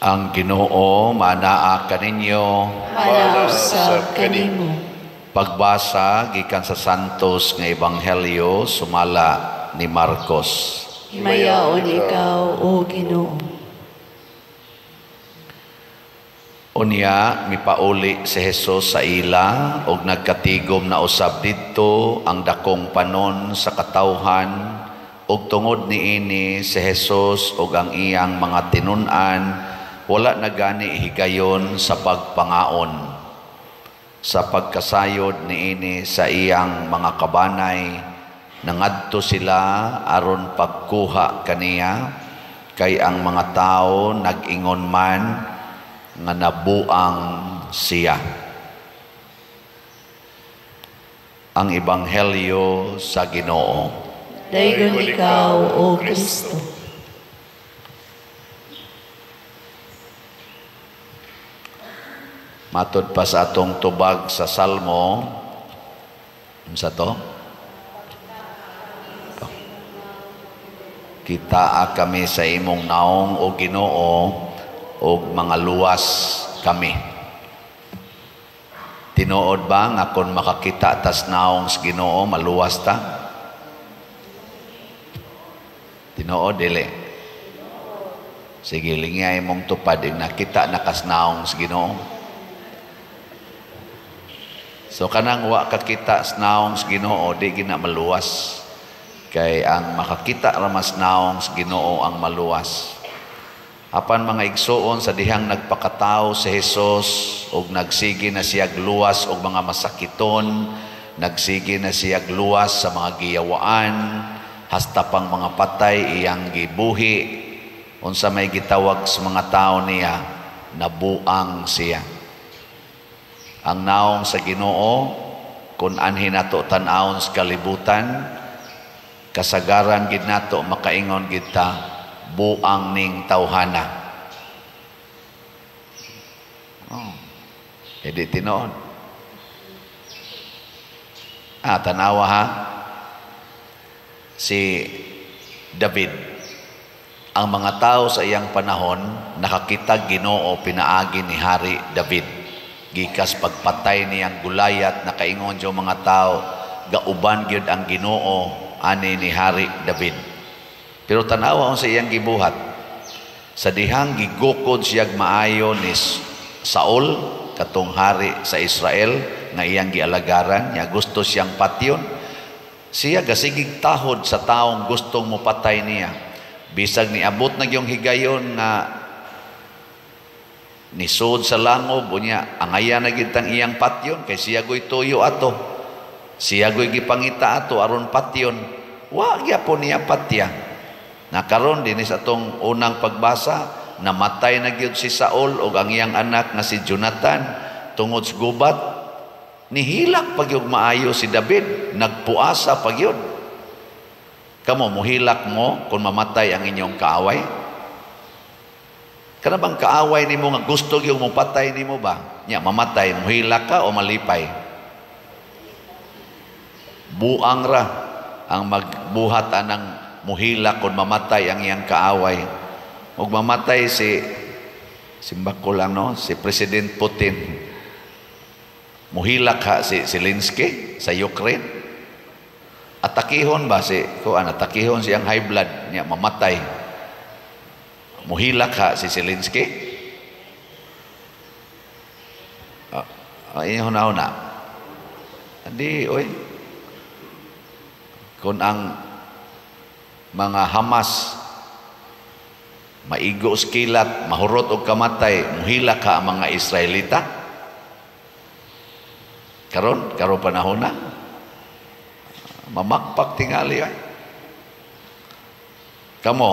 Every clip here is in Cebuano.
Ang Ginoo manaa kaninyo. Manaa usab kanimo. Pagbasa gikan sa Santos nga Ebanghelyo sumala ni Marcos. Himayaon ikaw, o Ginoo. Unya mipauli si Jesus sa ila og nagkatigom na usab didto ang dakong panon sa katawhan, ug tungod niini si Jesus ug ang iyang mga tinun-an wala na gani higayon sa pagpangaon. Sa pagkasayod niini sa iyang mga kabanay, nangadto sila aron pagkuha kaniya, kay ang mga tawo nag-ingon man nga nabuang siya. Ang Ebanghelyo sa Ginoo. Daygon ikaw, O Kristo. Matod pa sa atong tubag sa Salmo, unsa to? Kitaa kami sa imong naong, o Ginoo, og mga luwas kami. Tinuod ba nga kung makakita tas naong sa Ginoo, maluwas ta? Tinuod dili? Sige, lingay imong tupad, nakita na kas naong sa Ginoo. So kanang wa kakita sa naong sa Ginoo, di gina maluwas. Kay ang makakita ra mas naong sa Ginoo ang maluwas. Apan mga igsuon, sa dihang nagpakatao si Jesus og nagsige na siyag luwas og mga masakiton, nagsige na siyag luwas sa mga giyawaan, hasta pang mga patay iyang gibuhi. Unsa may gitawag sa mga tao niya, nabuang siya. Ang naong sa Ginoo, kun anhi nato tan-awon sa kalibutan, kasagaran gid nato makaingon gid ta, buang ning tawhana. Oh, edi tinuod. Ah, tanawa ha. Si David, ang mga tao sa iyang panahon nakakita Ginoo pinaagi ni Hari David. Gikas pagpatay niyang Gulayat, nakaingon yung mga tao, gauban gyud ang Ginoo ani ni Hari David. Pero tanawa sa iyang gibuhat. Sa dihang gigukod siyag maayo ni Saul, katong hari sa Israel nga iyang gialagaran, niya gusto siyang patyon. Siya gasigig tahod sa taong gustong mopatay niya. Bisag niabot na gyung higayon nga nisod sa langob, unya angaya na gyud tang iyang patyon kay siya goy tuyo ato. Siya goy gipangita ato aron patyon. Wa gyapon niya patya. Nakaron dinhi sa atong unang pagbasa, namatay na gyud si Saul ug ang iyang anak nga si Jonathan tungod sa gubat. Nihilak pa gyud maayo si David, nagpuasa pa gyud. Kamo muhilak mo kung mamatay ang inyong kaaway? Kana bang kaaway nimo nga gusto gyud mo patay nimo ba? Nya mamatay, muhilak ka o malipay? Buang ra ang magbuhat anang muhilak kung mamatay ang iyang kaaway. Ug mamatay si simbako lang no, si President Putin. Muhilak ha si Zelensky sa Ukraine. Atakihon ba si kuan, atakihon siyang high blood niya mamatay. Muhilak ha si Zelensky? Ay huna-huna. Di oy. Kung ang mga Hamas maigo sa kilat, mahurot og kamatay, muhilak ha ang mga Israelita? Karon, karon panahon na. Mamakpak tingali ay. Kamo,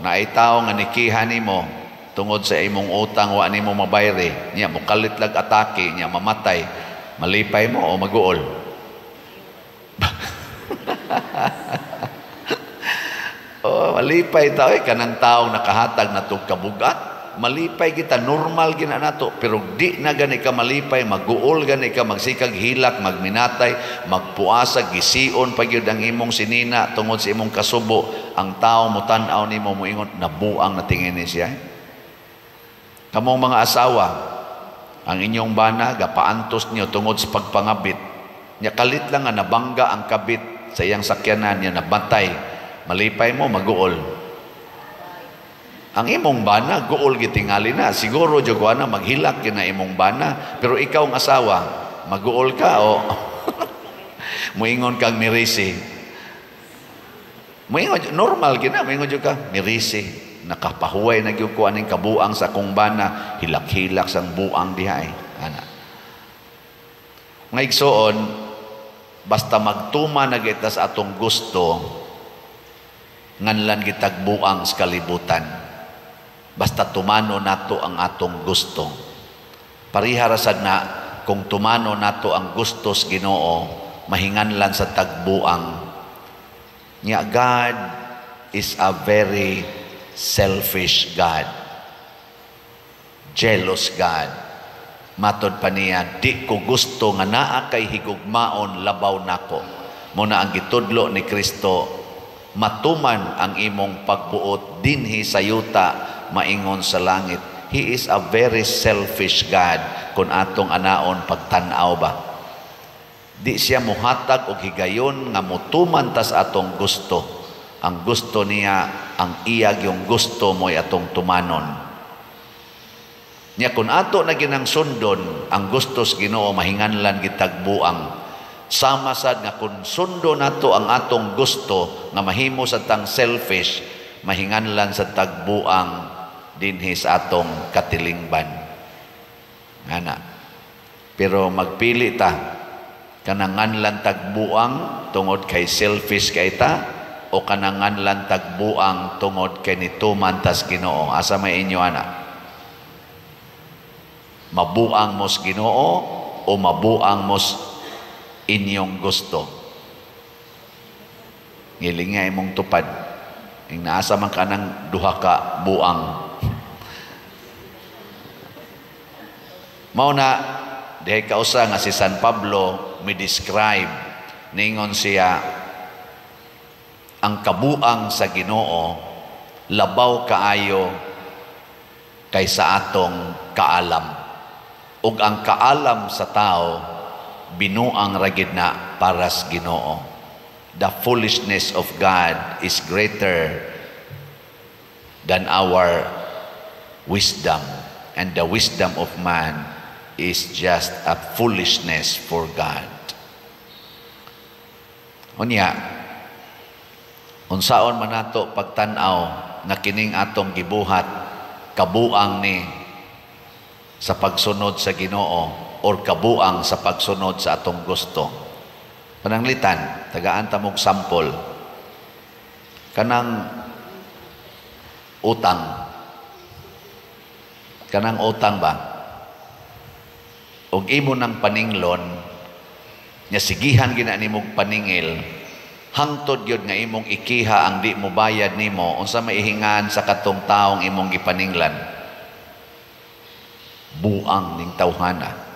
naay tawo nga nikiha nimo tungod sa imong utang wa nimo mabayre, niya mokalit lag atake, niya mamatay, malipay mo o maguol? Oh, malipay ta oy kanang taong nakahatag natong kabugat. Malipay kita, normal gina nato, pero di na gani ka malipay, maguol gani ka, magsikag hilak, magminatay, magpuasa, gision pa gyud ang imong sinina tungod sa imong kasubo. Ang tao mo tan-aw nimo moingon, nabuang na tingin ni siya. Kamong mga asawa, ang inyong bana gapaantos niyo tungod sa pagpangabit. Nya kalit lang nga nabangga ang kabit sa iyang sakyanan niya, nabatay. Malipay mo, maguol. Ang imong bana, guol gitingali na. Siguro jud na maghilak na imong bana, pero ikaw ang asawa, maguol ka o muingon kang mirisi? Muingon normal gina, muingon jud ka mirisi. Nakapahuway na gyud ko aning kabuang sa akong bana, hilak-hilak sang buang diha eh. Ana. Mga igsoon, basta magtuma na kita sa atong gusto, nganlan gitag buang sa kalibutan. Basta tumano nato ang atong gusto. Pariha ra sad na kung tumano nato ang gusto sa Ginoo, mahinganlan sa tagbuang. Nya God is a very selfish God. Jealous God. Matod pa niya, "Di ko gusto nga naa kay higugmaon labaw nako." Muna ang gitudlo ni Kristo, "Matuman ang imong pagbuot dinhi sa yuta maingon sa langit." He is a very selfish God kung atong anaon pagtan-aw ba. Di siya muhatag og higayon nga mutuman tas atong gusto. Ang gusto niya, ang iyag yung gusto mo'y atong tumanon. Nya kung ato na ginang sundon ang gusto sa Ginoo, mahinganlan gitag buang. Sama sad nga kung sundo nato ang atong gusto nga mahimo sa tang selfish, mahinganlan sa tagbuang dinhi sa atong katilingban. Ana. Pero magpili ta, kananganlan tagbuang tungod kay selfish kay ta o kananganlan tagbuang tungod kay nituman tas Ginoo? Asa may inyo ana? Mabuang mos Ginoo o mabuang mos inyong gusto? Ngiling nga imong tupad. Ing naasa man ka ng duha ka buang. Mao na dihay kausa nga si San Pablo mi describe, ningon siya, ang kabuang sa Ginoo labaw kaayo kaysa atong kaalam, ug ang kaalam sa tao binuang ra gid na para sa Ginoo. The foolishness of God is greater than our wisdom, and the wisdom of man is just a foolishness for God. Unya, unsaon man nato pagtan-aw nga kining atong gibuhat kabuang ni sa pagsunod sa Ginoo or kabuang sa pagsunod sa atong gusto? Pananglitan, tagaan ta mog sample. Kanang utang. Kanang utang ba? Og imo nang paninglon, nya sigihan gina nimog paningil, hangtod gyud nga imong ikiha ang di mo bayad nimo, unsa maihingan sa katong taong imong gipaninglan? Buang ning tawhana.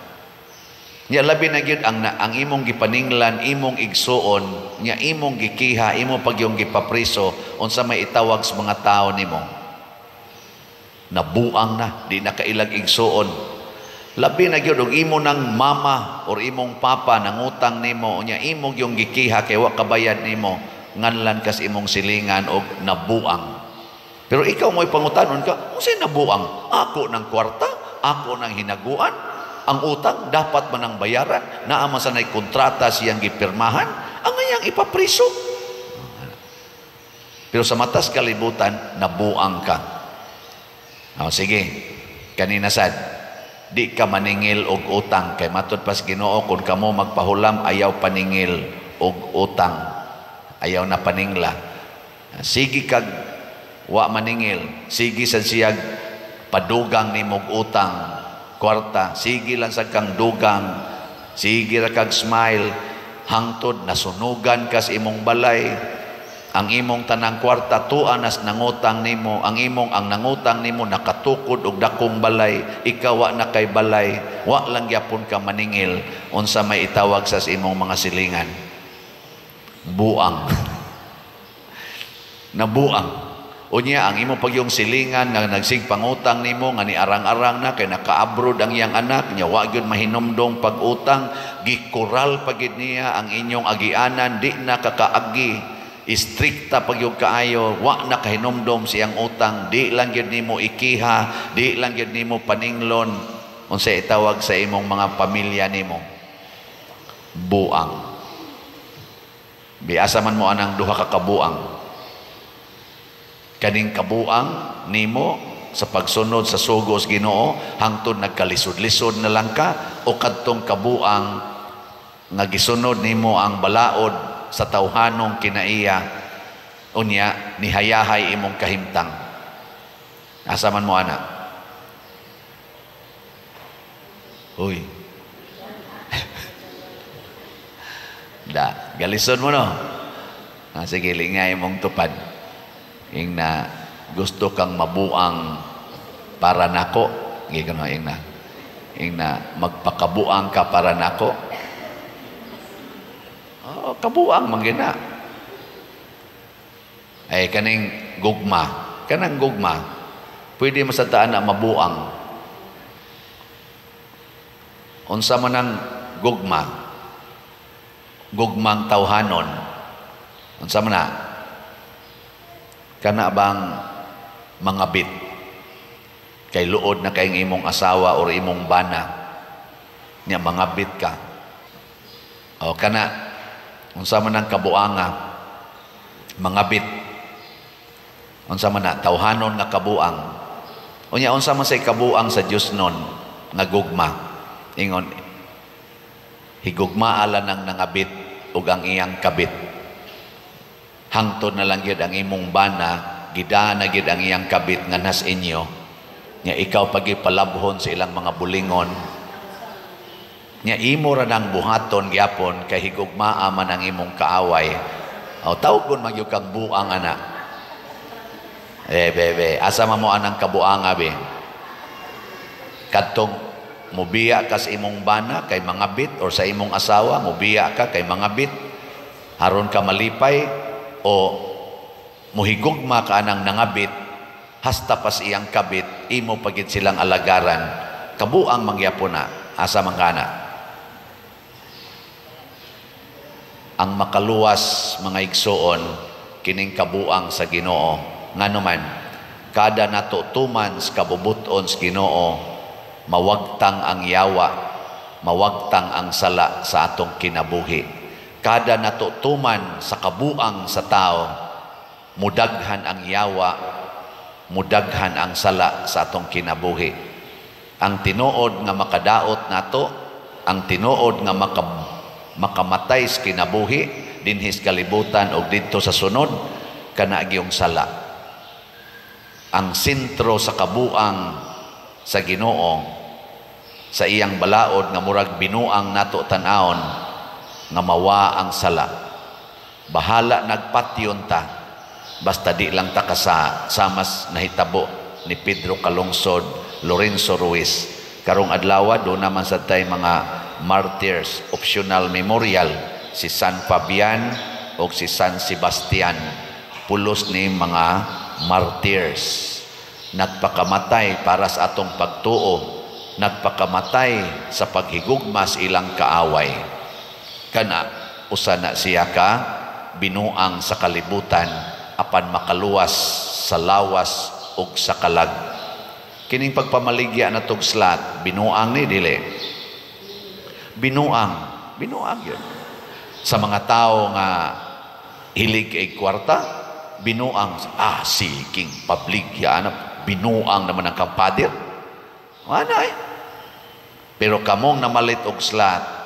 Nya labi na gyud ang imong gipaninglan, imong igsuon, nya imong gikiha, imo pagyong gipapriso, unsa may itawag sa mga tao nimo? Nabuang na, di na kailag igsuon. Labi na gyud og imo nang mama or imong papa nangutang nimo, unya imo gyung gikiha kay wa kabayad nimo, nganlan kas imong silingan og nabuang. Pero ikaw mo'y pangutanon ka, unsay nabuang? Ako ng kwarta, ako ng hinaguan, ang utang dapat man ang bayaran, naa man sa nay kontrata siyang gipirmahan, ang ngayang ipapriso. Pero sa matas kalibutan, nabuang ka. O, sige, kanina sad, di ka maningil og utang kay matud pas Ginoo, kung kamo magpahulam, ayaw paningil og utang, ayaw na paningla. Sige kag wa maningil, sige sad siyag padugang nimog utang kwarta, sige lang sad kang dugang, sige ra kag smile hangtod nasunugan kas imong balay, ang imong tanang kwarta tuan nas nangutang nimo, ang nangutang nimo nakatukod og dakong balay, ikaw wa na kay balay, wa lang gyapon ka maningil, unsa may itawag sa imong mga silingan? Buang. Nabuang. Unya ang imo pagyong silingan nga nagsigpangutang nimo nga ni arang-arang na kay naka-abroad ang iyang anak nya wa gyud mahinumdong pag-utang, gikural pa gid niya ang inyong agianan, di na kakaagi, istrikta pag gyud kaayo, wa na kahinumdom sa iyang utang, di lang gyud nimo ikiha, di lang gyud nimo paninglon. Unsa itawag sa imong mga pamilya nimo? Buang. Biasa man mo anang duha ka kabuang. Kaning kabuang nimo sa pagsunod sa sugo sa Ginoo hangtod nagkalisod-lisod na lang ka, o kadtong kabuang nga gisunod nimo ang balaod sa tawhanong kinaiya, unya nihayahay imong kahimtang. Asa man mo ana? Uy. Da, galison mo no. Ah, sige, lingay mong tupad. Ing na gusto kang mabuang para nako, gigano ing na. Ing na magpakabuang ka para nako. Oh, kabuang man gina. Ay kaning gugma, kanang gugma. Pwede mo sa taan na mabuang. Unsa man ang gugma? Gugmang tawhanon. Unsa man na? Kana bang mga bit kay luod na kayong imong asawa or imong bana nya mga bit ka, o kana unsa man ang kabuanga mga bit, unsa man na tawhanon nga kabuang. Unya unsa man say kabuang sa Dios nun nga gugma? Ingon higugmaa lang ang nangabit ug ang iyang kabit. Hangtod na lang gyud ang imong bana, gidana gyud ang iyang kabit nga nas inyo. Nya ikaw pagipalabhon sa ilang mga bulingon. Nya imo ra nang buhaton gyapon kay higugmaa man ang imong kaaway. O tawgon man gyud kang buang ana. Eh bebe, asa man mo anang kabuanga be? Kadtong mubiya ka sa imong bana kay mga bit, or sa imong asawa mubiya ka kay mga bit aron ka malipay, o muhigugma ka anang nangabit hasta pas iyang kabit, imo pagid silang alagaran. Kabuang mangyapon na. Asa man kana? Ang makaluwas mga igsoon kining kabuang sa Ginoo. Nganuman kada nato tuman sa kabubuton sa Ginoo, mawagtang ang yawa, mawagtang ang sala sa atong kinabuhi. Kada nato tuman sa kabuang sa tao, mudaghan ang yawa, mudaghan ang sala sa atong kinabuhi. Ang tinuod nga makadaot nato, ang tinuod nga makamatay sa kinabuhi dinhi sa kalibutan og didto sa sunod, kana gyung sala. Ang sentro sa kabuang sa Ginoo sa iyang balaod nga murag binuang nato tan-awon nga mawa ang sala. Bahala nagpatyon ta, basta di lang ta kasa samas nahitabo ni Pedro Calungsod, Lorenzo Ruiz. Karong adlaw do naman sa tay mga martyrs optional memorial, si San Fabian o si San Sebastian, pulos ni mga martyrs. Nagpakamatay para sa atong pagtuo, nagpakamatay sa paghigugma sa ilang kaaway. Kana usa na siya ka binuang sa kalibutan apan makaluwas sa lawas ug sa kalag. Kining pagpamaligya na tog slat, binuang ni dili. Binuang, binuang yun. Sa mga tao nga hilig ay kwarta, binuang, si King Pabligya, binuang naman ang kampadir. Ano eh? Pero kamong namalit og slat,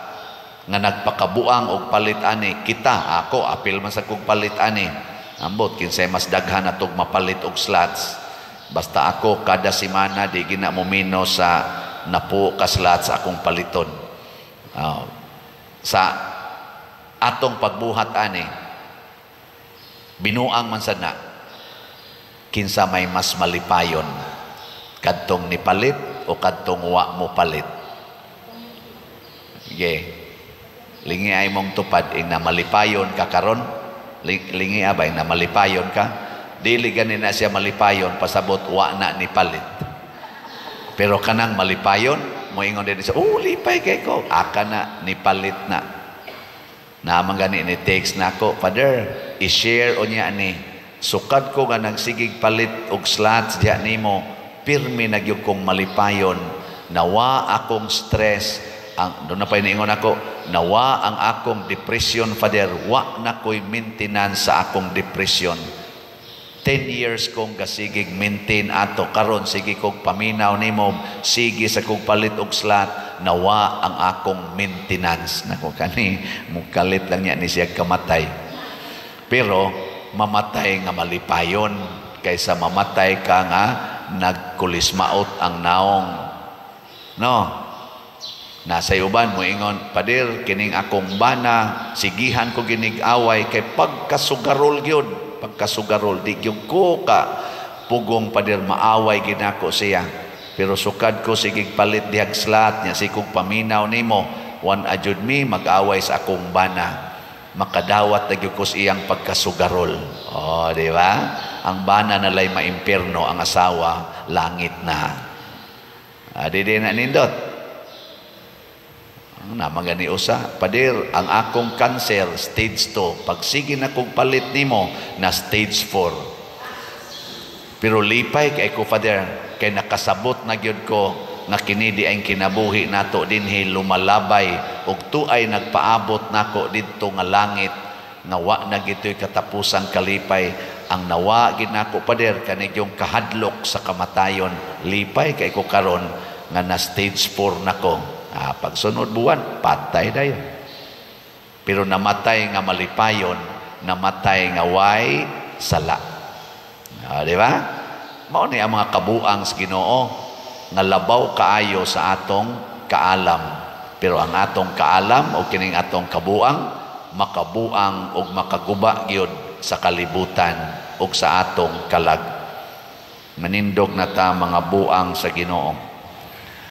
nga nagpakabuang og palit ani, kita, ako, apil man sa kong palit ani. Ambot, kinsay mas daghan atog mapalit og slots. Basta ako, kada semana, di gina mo mino sa napo ka slots akong paliton. Sa atong pagbuhat ani, binuang man sad na, kinsa may mas malipayon, kadtong nipalit o kadtong wa mo palit. Sige. Lingi ay mong tupad, ing na malipayon ka karon. Lingi abay na malipayon ka. Dili gani na siya malipayon pasabot wa na ni palit. Pero kanang malipayon, moingon din siya, "Oh, lipay kay ko." Aka na ni palit na. Naman gani ni text nako, "Father, i-share o niya ni. Sukad ko nga nagsigig palit og slots diya nimo, pirmi na gyud kong malipayon. Nawa akong stress." Ang doon na pa iniingon ako, "Nawa ang akong depression, Father, wa na ko'y maintenance sa akong depression. 10 years kong gasigig maintain ato. Karon sige kog paminaw nimo, sige sa kog palit og slot, nawa ang akong maintenance." Nako, kani mukalit lang niya ni siya kamatay. Pero mamatay nga malipayon kaysa mamatay ka nga nagkulismaot ang naong, no? Nasa uban moingon, "Pader, kining akong bana, sigihan ko ginig-away kay pagkasugarol gyud, pagkasugarol, di gyud ko ka pugong, Pader, maaway ginako siya. Pero sukad ko sigig palit dihag slot niya, sikog paminaw nimo, wan ajud mi mag-away sa akong bana. Makadawat na gyud ko sa iyang pagkasugarol." Oh, di ba? Ang bana na lay maimpierno, ang asawa langit na. Ah, di di na nindot. Naman gani usa, "Pader, ang akong cancer stage 2. Pag sige na kong palit nimo na stage 4. Pero lipay kay ko, Father, kay nakasabot na gyud ko nga kini di ang kinabuhi nato dinhi lumalabay ug tuay nagpaabot nako didto nga langit nga wa na gito'y katapusang kalipay. Ang nawa gid nako, Pader, kani yung kahadlok sa kamatayon. Lipay kay ko karon nga na stage 4 nako." Ah, pagsunod buwan, patay dayon. Pero namatay nga malipayon, namatay nga way sala. Ah, di ba? Mao ni ang mga kabuang sa Ginoo nga labaw kaayo sa atong kaalam. Pero ang atong kaalam o kining atong kabuang, makabuang og makaguba gyud sa kalibutan ug sa atong kalag. Manindog na ta, mga buang sa Ginoo.